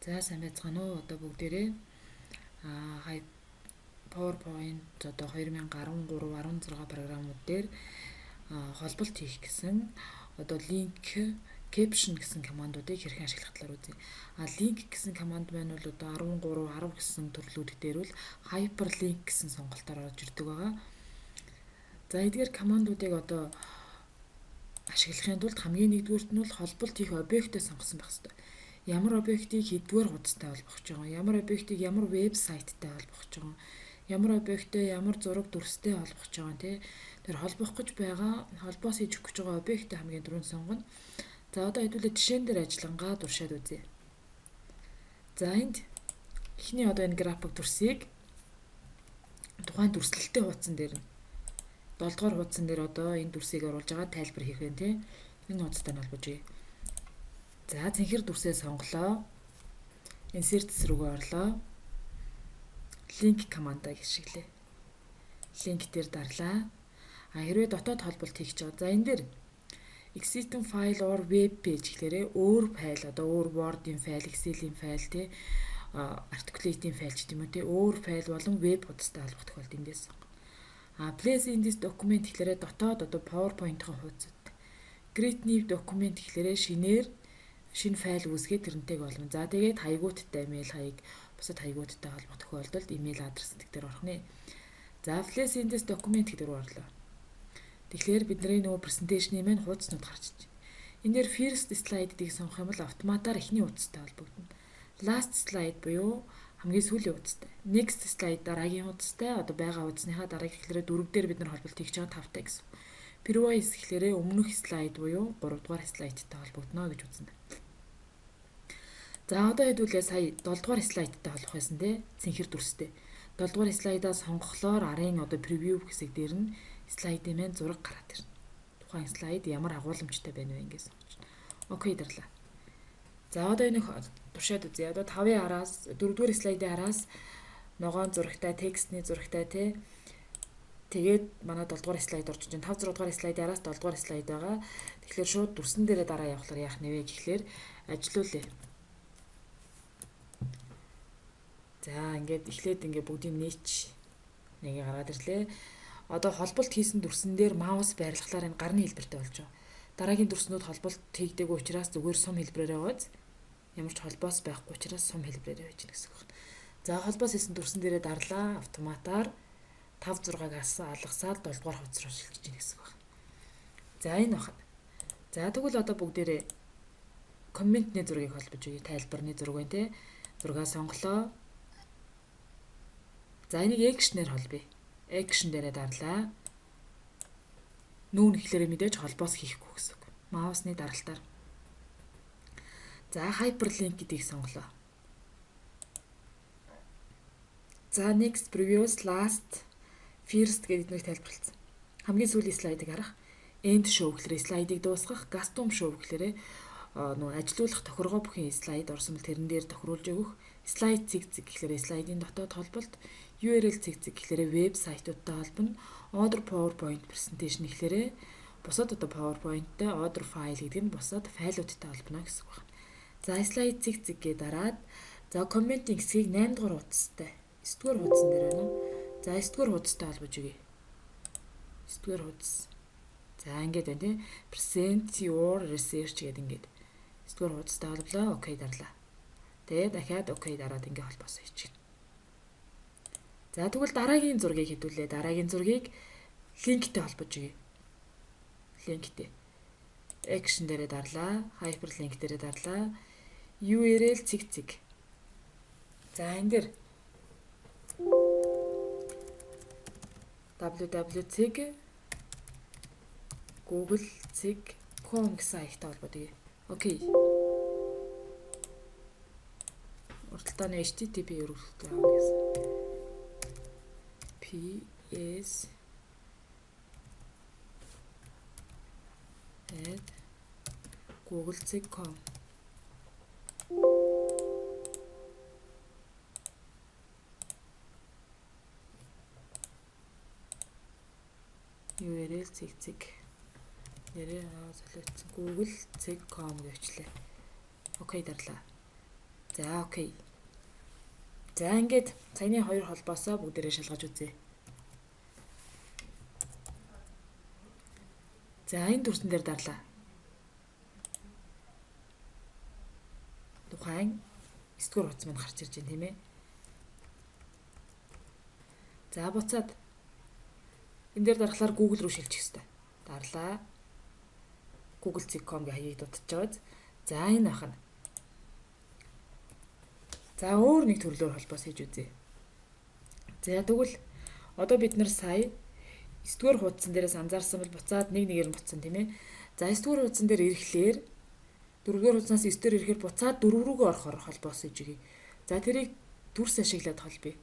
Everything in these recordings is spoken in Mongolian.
За сайн байцгаана уу? Одоо бүгдээрээ PowerPoint одоо 2013 16 програмууд дээр холболт хийх гэсэн одоо link, caption гэсэн командуудыг хэрхэн ашиглах талаар үзье. А link гэсэн команд маань бол одоо 13, 10 гэсэн төрлүүд дээр бол hyperlink гэсэн сонголтоор орж ирдэг байгаа. За эдгээр командуудыг одоо ашиглахын тулд хамгийн нэгдүгээрт нь бол холболт хийх объектээ сонгосон байх хэрэгтэй. Ямар объектыг хэддүгээр хуудастай холбох гэж байгаа, ямар объектыг ямар вебсайттай холбох гэж байгаа, ямар объектээ ямар зураг дүрстэй холбох гэж байгаа тий. Тэр холбох гэж байгаа, холбоос хийж өгөх гэж байгаа объектээ хамгийн түрүүнд сонгоно. За одоо хэдүүлээ жишээн дээр ажиллангаа туршаад үзье. За энд эхний одоо энэ график дүрсийг тухайн дүрслэлтэй хуудсан дээр нь 7 дугаар хуудсан дээр одоо энэ дүрсийг оруулж байгаа тайлбар хийх вэ тий. Энэ хуудастай нь холбож өгье. За цэнхэр дүрсээ сонголоо. Insert рүүгээ орлоо. Link командыг ашиглая. Link дээр дарлаа. А хэрвээ дотоод холболт хийх гэж байгаа. За энэ дээр existing file or web page гэхлээрээ өөр файл одоо өөр Word-ийн файл, Excel-ийн файл тий, Articulate-ийн файл ч гэм үү тий, өөр файл болон веб хуудастай холбох тохиолдолд эндээс сонгоно. А place in this document гэхлээрээ дотоод одоо PowerPoint-ийн хуудасад. Create new document гэхлээрээ шинээр шинэ файл үүсгээд тэрнтэйг олно. За тэгээд хаягууттай имэйл хаяг бусад хаягууттай холбох тохиолдолд имэйл адрес гэдэг дээр орох нэ. За place in this document гэдэг рүү орлоо. Тэгэхээр бидний нөгөө презентацийн маань хуудаснууд гарч иж. Энэ дээр first slide гэдгийг сонгох юм бол автоматар эхний хуудастай холбогдоно. Last slide буюу хамгийн сүүлийн хуудастай. Next slide дараагийн хуудастай. Одоо байгаа хуудасныхаа дараагийн гэхлээрээ 4 дээр бид нар холболт хийж байгаа 5-тай гэсэн. Previous гэхлээрээ өмнөх слайд буюу 3 дугаар слайдтай холбогдоно гэж үзнэ. За одоо хэдүүлээ сая 7 дугаар слайдтай холбох байсан тий. Цэнхэр дүрстэй. 7 дугаар слайдаа сонгохлоор арын одоо preview хэсэг дээр нь слайдын маань зураг гараад ирнэ. Тухайн слайд ямар агуулмжтай байна вэ ингэ сонгож. Окей дарлаа. За одоо энийг туршаад үзье. Одоо 5-ын араас 4 дугаар слайдын араас ногоон зурагтай, текстний зурагтай тий. Тэгээд манай 7 дугаар слайд орж иж 5 6 дугаар слайдын араас 7 дугаар слайд байгаа. Тэгэхээр шууд дүрсэн дээрээ дараа явахлаар яах нэ вэ гэхлээр ажилуулъя. За ингээд эхлээд ингээд бүгдийг нээч нэгийг гаргаад ирлээ. Одоо холболт хийсэн дүрсэн дээр маус байрлахлаар энэ гарны хэлбэртэй болж байгаа. Дараагийн дүрснүүд холболт хийгдээгүй учраас зүгээр сум хэлбэрээр байгааз ямар ч холбоос байхгүй учраас сум хэлбэрээр байж гэнэ гэсэн үг байна. За холбоос хийсэн дүрсэн дээрээ дарлаа автоматар 5 6-аг алгасаад 7 дугаар хуудас руу шилжиж гэнэ гэсэн үг байна. За энэ байна. За тэгвэл одоо бүгдээрээ комментний зургийг холбож өгье. Тайлбарны зураг байна те. Зургаа сонголоо. За энийг action-ээр холбоё. Action дээрээ дарлаа. Нүүн гэхлээрээ мэдээж холбоос хийхгүй гэсэн үг. Маусны даралтаар. За hyperlink гэдгийг сонголоо. За next, previous, last, first гэдэг эднийг тайлбарласан. Хамгийн сүүлийн слайдыг харах. End show гэхлээрээ слайдыг дуусгах, custom show гэхлээрээ нөгөө ажилуулах тохиргоо бүхий слайд орсон бол тэрэн дээр тохируулж өгөх. Слайд цэг цэг гэхлээрээ слайдын дотоод холболт, URL цэг цэг гэхлээрээ веб сайтуудтай холбоно. Other PowerPoint presentation гэхлээрээ бусад одоо PowerPoint-тэй other file гэдэг нь бусад файлуудтай холбоно гэсэн үг байна. За слайд цэг цэг гээ дараад за комментийн хэсгийг 8 дугаар хуудастай 9 дугаар хуудсан дээр байна уу? За 9 дугаар хуудастай холбож өгье. 9 дугаар хуудас. За ингээд байна тий. Present your research гэдэг ингээд 9 дугаар хуудастай холблоо. Окей дарлаа. Тэгээ дахиад окей дараад ингээ холбоос хийчихнэ. За тэгвэл дараагийн зургийг хэдүүлээ. Дараагийн зургийг линктэй холбож өгье. Линктэй. Action дээрээ дарлаа. Hyperlink дээрээ дарлаа. URL цэг цэг. За энэ дээр www цэг google цэг com гэсэн хаягтай холбоод өгье. Окей. Урталтаа нь HTTP өргөлтөй авна гэсэн. PS at google.com. URL цэг цэг нэрээ солиоцсон google.com гэвчлээ. Окей дарлаа. За, окей. За, ингээд саяны хоёр холбоосоо бүгдээрээ шалгаж үзье. За, энэ дүрсэн дээр дарлаа. Тухайн 9-р хуудас маань гарч ирж байна, тийм ээ. За, буцаад энэ дээр дарахлаар Google руу шилжих хэрэгтэй. Дарлаа. Google.com гэх хаягийг дутаж байгаа. За, энэ ах нь. За, өөр нэг төрлөөр холбоос хийж үзье. За, тэгвэл одоо бид нар сая 9-р хуудсан дээрээс анзаарсан бол буцаад нэг нэгээр нь буцсан, тийм ээ. За, 9-р хуудсан дээр ирэхлээр 4-р хуудаснаас 9-р ирэхээр буцаад 4 рүүгээ орохоор холбоос хийж өгье. За, тэрийг дүрс ашиглаад холбоё.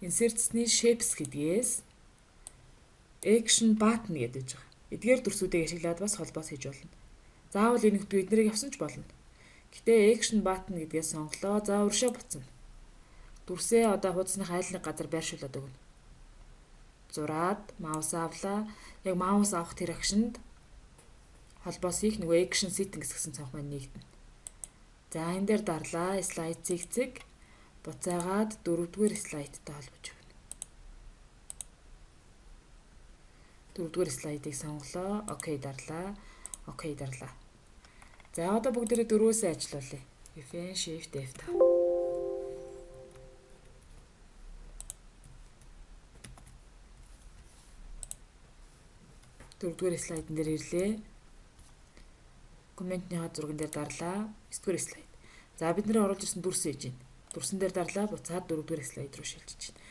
Insert-ний shapes гэдгээс action button гэдэг байгаа. Эдгээр дүрсүүдийг ашиглаад бас холбоос хийж болно. Заавал энэ бид нарыг авсан ч болно. Гэтэ action button гэдгээс сонголоо. За, уршаа буцна. Дүрсээ одоо хуудасных айл нэг газар байршуулад өгнө. Зураад маус авлаа. Яг маус авах тэр акшнд холбоос хийх нөгөө action settings гэсэн цонх маань нэгдэнэ. За, энэ дээр дарлаа. Слайд цэг буцаагаад 4-р слайдтай холбож өгнө. 4-р слайдыг сонголоо. Окей дарлаа. Окей дарлаа. За, одоо бүгдээрээ дөрвөөсөө ажиллуулъя. Fn Shift F5. Дөрөвдүгээр слайдн дээр ирлээ. Комментийнхаа зурган дээр дарлаа. 9-р слайд. За, бид нэр оруулж ирсэн дүрс хийж байна. Дүрсэн дээр дарлаа, буцаад 4-р слайд руу шилжиж байна.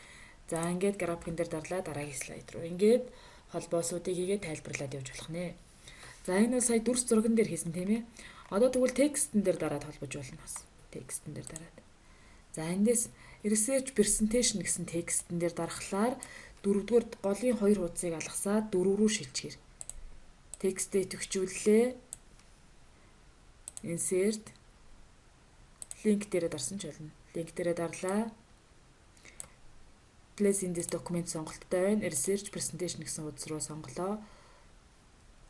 За, ингээд графикэн дээр дарлаа, дараагийн слайд руу. Ингээд холбоосуудыг хийгээд тайлбарлаад явж болох нэ. За, энэ бол сая дүрс зурган дээр хийсэн, тийм ээ. Одоо тэгвэл текстэн дээр дараад холбож болно бас. Текстэн дээр дараад. За, эндээс research presentation гэсэн текстэн дээр дарахлаар 4-р голын 2 хуудсыг алгасаад 4 рүү шилжихэр. Текстээ төгчүүллээ. Insert link дээрээ дарсан ч болно. Link дээрээ дарлаа. Place in this document сонголттой байна. Research presentation гэсэн хуудас руу сонголоо.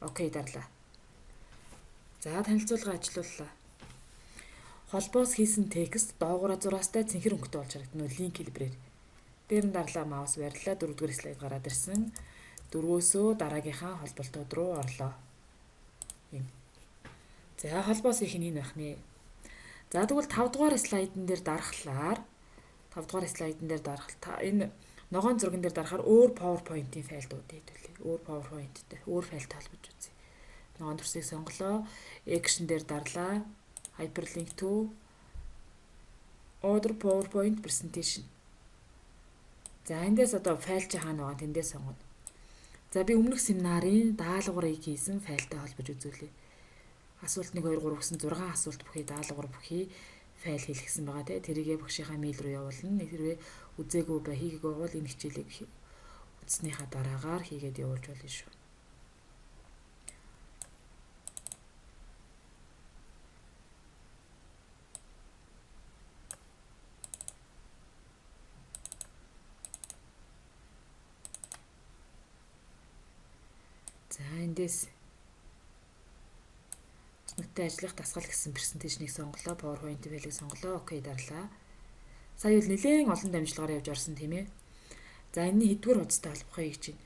Окей дарлаа. За, танилцуулга ажилууллаа. Холбоос хийсэн текст доогуура зураастай цэнхэр өнгөтэй болж харагдана линк хэлбэрээр. Дээр нь дарлаа, маус байрлалаа, 4-р слайд гараад ирсэн. 4-өөсөө дараагийнхаа холболтууд руу орлоо. Энэ. За, холбоос их нь энэ байх нэ. За, тэгвэл 5 дугаар слайдн дээр дарахлаар 5 дугаар слайдн дээр дарах энэ ногоон зурган дээр дарахаар өөр PowerPoint-ийн файл дуудъя хэдүүлээ. Өөр PowerPoint-тэй өөр файлтай холбож үзье. Ногоон дүрсийг сонголоо. Action дээр дарлаа. Hyperlink to other PowerPoint presentation. За, эндээс одоо файл чи хаана байгаа тэндээс сонгоно. За, би өмнөх семинарын даалгаврыг хийсэн файлтай холбож үзүүлье. Асуулт 1 2 3 гэсэн 6 асуулт бүхий даалгавар бүхий файл хийлгэсэн байгаа, тий. Тэрийгээ багшийнхаа мэйл рүү явуулна. Хэрвээ үзээгүй бай, хийгээгүй бол энэ хичээлийг үзснийхаа дараагаар хийгээд явуулж болно шүү. За, эндээс Нүттэй ажиллах дасгал гэсэн презентацийг сонголоо, PowerPoint файлыг сонголоо, окей дарлаа. Сая бол нэлээд олон дамжлагаар явж орсон, тийм ээ. За, энэний хэддүгээр хуудастай холбохыг гэж байна.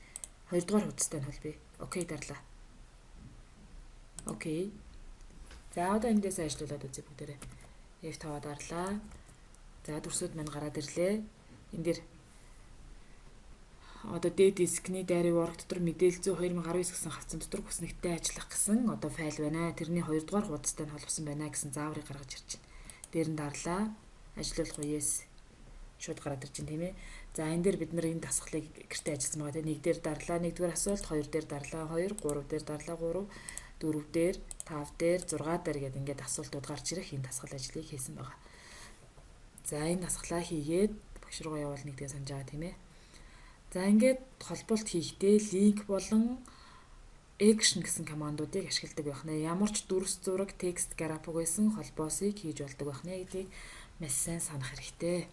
Хоёрдугаар хуудастай нь холбоё. Окей дарлаа. Окей. За, одоо эндээс ажиллуулад үзье бүгдээрээ. F5 дарлаа. За, дүрсүүд маань гараад ирлээ. Энэ дээр одоо D дискний дайрын work дотор мэдээлэл зүй 2019 гэсэн хавцсан дотор хүснэгтээ ажиллах гэсэн одоо файл байна. Тэрний 2 дугаар хуудастай нь холбосон байна гэсэн зааврыг гаргаж ирж байна. Дээр нь дарлаа. Ажиллуулах уу? Yes. Шууд гараад ирж байна, тийм ээ. За, энэ дээр бид нар энэ дасгалыг гэртээ ажилласан байгаа, тийм. 1 дээр дарлаа, 1-р асуулт, 2 дээр дарлаа, 2, 3 дээр дарлаа, 3, 4 дээр, 5 дээр, 6 дээр гэдэг ингээд асуултууд гарч ирэх энэ дасгал ажлыг хийсэн байгаа. За, энэ дасгалаа хийгээд багш руугаа явуулна гэдгийг санаж байгаа, тийм ээ. За, ингээд холболт хийхдээ link болон action гэсэн командуудыг ашигладаг байх нэ. Ямар ч дүрс зураг, текст, график байсан холбоосыг хийж болдог байх нэ гэдгийг маш сайн санах хэрэгтэй.